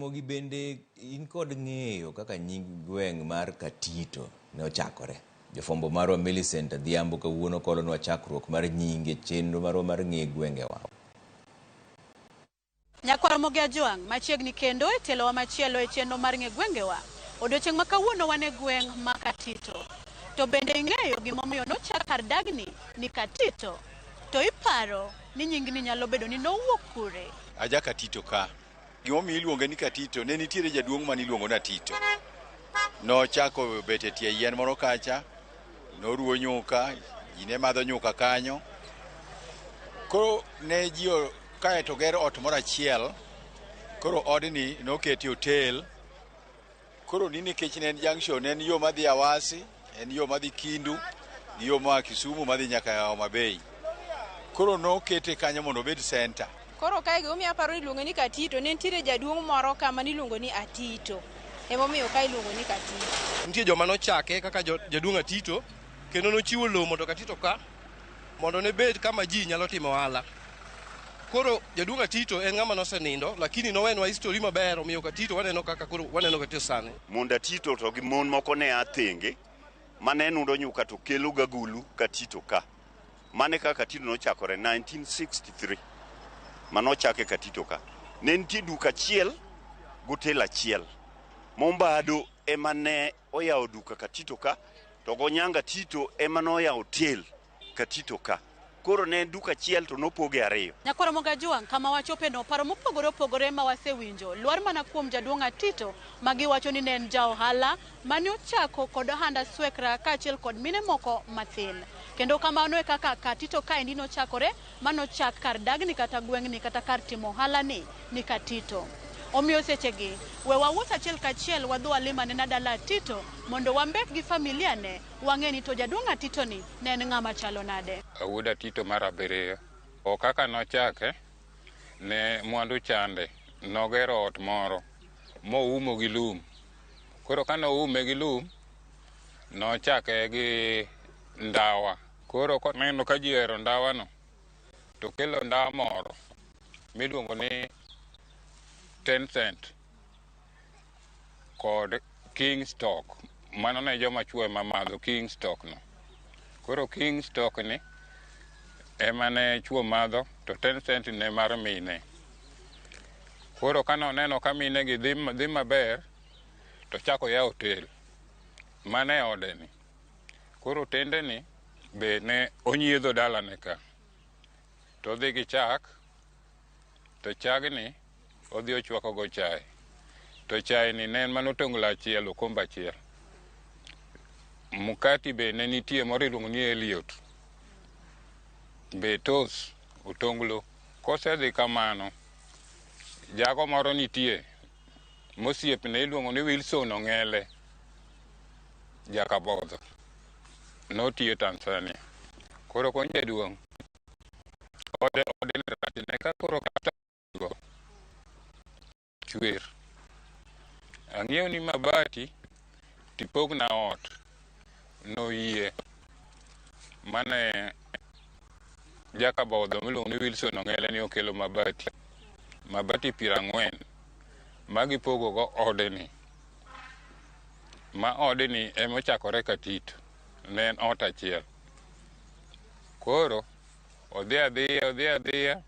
Ramogi bende in kod ng'eyo kaka nying gweng' mar Katito ne ochakore. Jofwambo marwa Millicent Adhiambo kawuono kolonwa chakruok mar nyinge chenro marwa mar ng'e gwengewa. Nyakwar Ramogi Ajwang' machiegni kendo e tielowa machielo e chenro mar ng'e gwengewa. Odiochieng' ma kawuono wan e gweng' ma Katito. To bende ing'eyo gimomiyo nochak kar dagni ni Katito? To iparo ni nyingni nyalo bedo ni nowuok kure? Aja Katito ka. Gimomiyo iluonge ni Katito, ne nitiere jaduong' mane iluongo ni Atito. Nochako bet e tie yien moro kacha, noruwo nyuka, ji ne madho nyuka kanyo. Koro ne ji kae to ger ot moro achiel, koro odni noketi hotel. Koro ni nikech ne en junction, ne en yo madhi Awasi, en yo madhi Kindu, gi yo moa Kisumu madhi nyaka Homa Bay. Koro nokete kanyo mondo obed center. Koro kae gimomiyo aparo ni iluonge ni Katito, ne nitiere jaduong' moro ka mane iluongo ni Atito. Emomiyo ka iluongo ni Katito. Nitie joma nochake kaka jaduong' Atito, kendo nochiwo lowo mondo Katito ka mondo ne bed kama ji nyalo timo ohala. Koro jaduong' Atito en ng'ama nosenindo, lakini nowenwa history maber, omiyo Katito waneno kaka koro waneno Katito sani. Mond Atito to gi mon moko ne a thenge mane nudo nyuka to kelo gagulu Katito ka. Mane kaka Katito nochakore 1963 manochake Katito ka. Ne nitie duka achiel gotel achiel. Mombado ema ne oyawo duka Katito ka to Gonyanga Tito ema noyawo hotel Katito ka. Koro ne en duka achiel to nopoge ariyo. Nyakwar Ramogi Ajwang' kama wachope no paro mopogore opogore ma wasewinjo lwar mana kuom jaduong' Atito ma giwacho ni ne en ja ohala mane ochako kod ohand aswekra kaachiel kod mine moko mathin. Kendo kamano e kaka Katito kaendi nochakore manochak kar dagni kata gweng'ni kata kar timo ohala ni ni Katito. Omiyo sechegi we wawuoth achiel kachiel wadhi walim anena dala Atito mondo wambek gi familia ne wang'e ni to jaduong' Atito ni ne en ng'ama chalo nade. Wuod Atito mar abiriyo. O kaka nochake, ne mwandu chande, nogero ot moro moumo gi lum. Koro ka noume gi lum, nochake gi ndawa. Koro koneno ka ji ohero ndawano, to kelo ndawa moro miluongo ni 10 cent kod King Stock. Mano ne joma chwo ema madho King Stock no. Koro King Stock ni ema ne chwo madho to 10 cent ne mar mine. Koro ka noneno ka mine gi dhi maber, to chako yawo hotel. Mane e ode ni. Koro otende ni be ne onyiedho dalane ka. To odhi gi chak, to chagni odhi ochwako go chae. To chae ni ne en mana otonglo achiel, okombe achiel. Mkati be ne nitie moro iluongo ni Eliot. Be tos, otonglo. Kosedhi kamano, jago moro nitie mosiepne iluongo ni Wilson Ong'ele, Jakabodho. Notiyo Tanzania. Koro kon jaduong' ode ode ne rachne ka koro kata go chwer. Ang'iew ni mabati tipogna ot. Noyie. Mane Jakabodho miluongo ni Wilson Ong'ele ni okelo mabati. Mabati 40 magipogo go odeni. Ma odni ema ochakore Katito. Ne en ot achiel. Koro odhi adhiya, odhi adhiya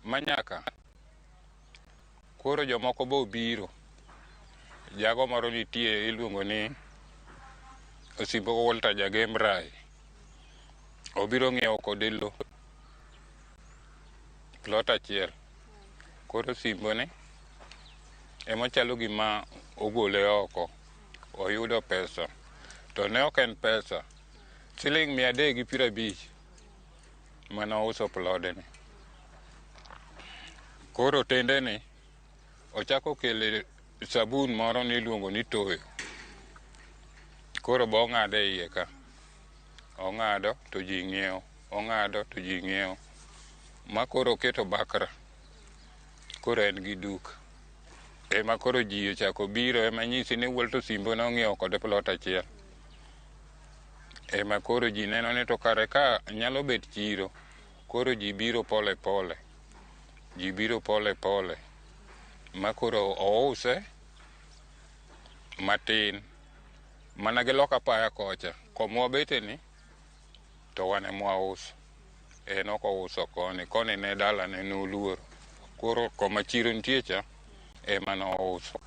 manyaka koro jomoko be obiro. Jago moro nitie iluongo ni Osimbo Walter Jagem Rai. Obiro ng'iewo kode lo plot achiel. Koro Osimbo ni ema chalo gima ogole oko. Oyudo pesa. To ne ok en pesa. Siling 350 mane ouso plode ni. Koro tende ni ochako kele sabun moro niluongo ni Toyo. Koro bo ong'ade e iye ka. Ong'ado to ji ng'iewo. Ong'ado to ji ng'iewo. Ma koro oketo bakra. Koro en gi duka. Ema koro ji ochako biro ema nyisi ni Walter Osimbo nong'iewo kode plot achiel. Ema koro ji neno ni to kare ka nyalo bet chiro. Koro ji biro pole pole. Ji biro pole pole. Ma koro ouse matin mana gi loka paya kocha komwa bete ni to wan ema wauso. En ok ouso koni, koni ne dalane noluor. Koro koma chiro nitie cha ema nouso.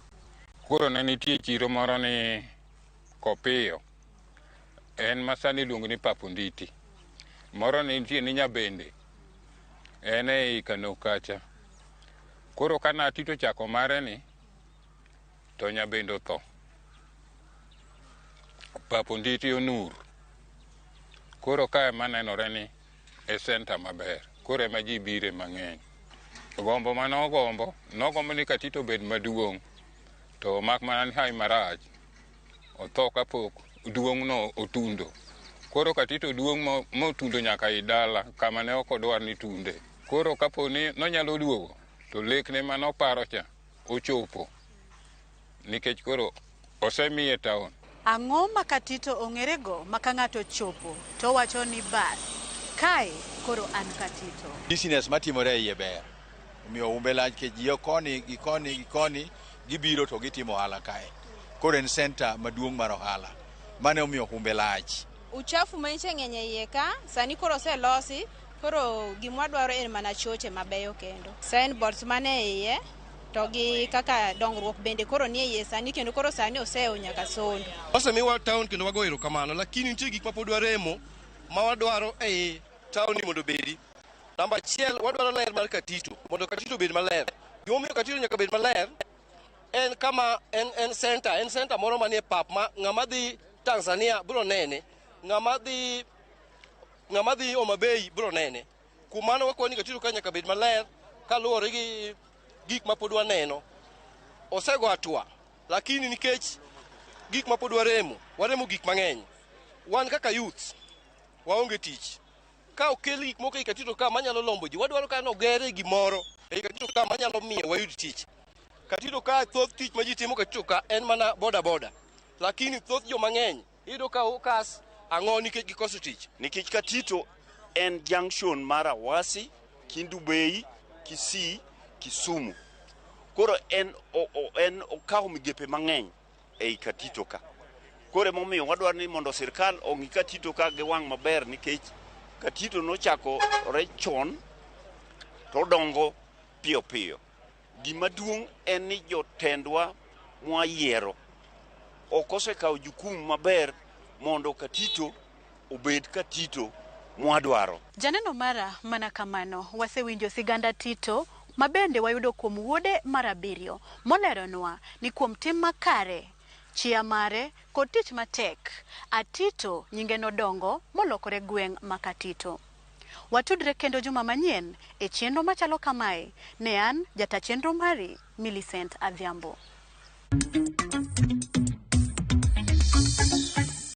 Koro ne nitie chiro moro ni Kopiyo, en ma sani iluongo ni Pap Onditi. Moro ne nitie ni Nyabende, en ei Kano kacha. Koro ka Atito ochako mare ni, to Nyabende otho. Pap Onditi onur. Koro ka ema nenore ni e center maber. Koro ema ji bire mang'eny. Gombo mane ogombo, nogombo ni Katito obed maduong'. To mak mana ni hawi marach, otho kapok duong' no otundo. Koro Katito duong' motundo nyaka i dala kama ne ok odwar ni tunde. Koro kapo ni nonyalo duogo, to lekne manoparo cha ochopo. Nikech koro osemiye town. Ang'o ma Katito ong'erego ma ka ng'ato ochopo to owacho ni bas, kae koro an Katito. Business matimore e iye ber. Omiyo umbe lach nikech ji koni gi koni gi koni gibiro to gitimo ohala kae. Koro en center maduong' mar ohala. Mano omiyo humbe lach. Uchafu manyiche ng'eny e iye ka, sani koro oselosi, koro gima wadwaro en mana choche mabeyo kendo. Signboards mane iye, to gi kaka dongruok bende koro nie iye sani kendo koro sani oseyo nyaka Sondu. Osemiwa town kendo wago erokamano, lakini nitie gik mapod waremo ma wadwaro ei town ni mondo obedi. Namba achiel, wadwaro ler mar Katito, mondo Katito obed maler. Gimomiyo Katito nyaka bed maler, en kama en center, en center moro manie pap ma ng'ama dhi Tanzania biro nene, ng'ama dhi Homa Bay biro nene. Kuom mano wakwayo ni Katito ka nyaka bed maler kaluwore gi gik ma pod waneno. Osego hatua, lakini nikech gik ma pod waremo, waremo gik mang'eny. Wan kaka youths, waonge tich. Ka okel gik moko ei Katito ka manyalo lombo ji, wadwaro ka nogere gimoro ei Katito ka manyalo miyo wayud tich. Katito ka thoth tich ma ji timo Katito ka en mana boda boda. Lakini thoth joma ng'eny iyudo ka okas ang'o nikech gikoso tich. Nikech Katito en junction mar Awasi, Kendu Bay, Kisii, Kisumu. Koro en okawo migepe mang'eny ei Katito ka. Koro emomiyo wadwaro ni mondo sirkal ong'i Katito ka gi wang' maber nikech Katito nochakore chon to odongo piyo piyo. Gima duong' en ni jotendwa mwayiero ok osekawo jukumu maber mondo Katito obed Katito mwadwaro. Janeno mara mana kamano, wasewinjo siganda Tito mabende wayudo kuom wuode mar abiriyo moleronwa ni kuom tim makare, chia mare kod tich matek, Atito nyinge nodongo molokore gweng' ma Katito. Watudre kendo juma manyien e chenro machalo kamae. Ne an jata chenro mari Millicent Adhiambo.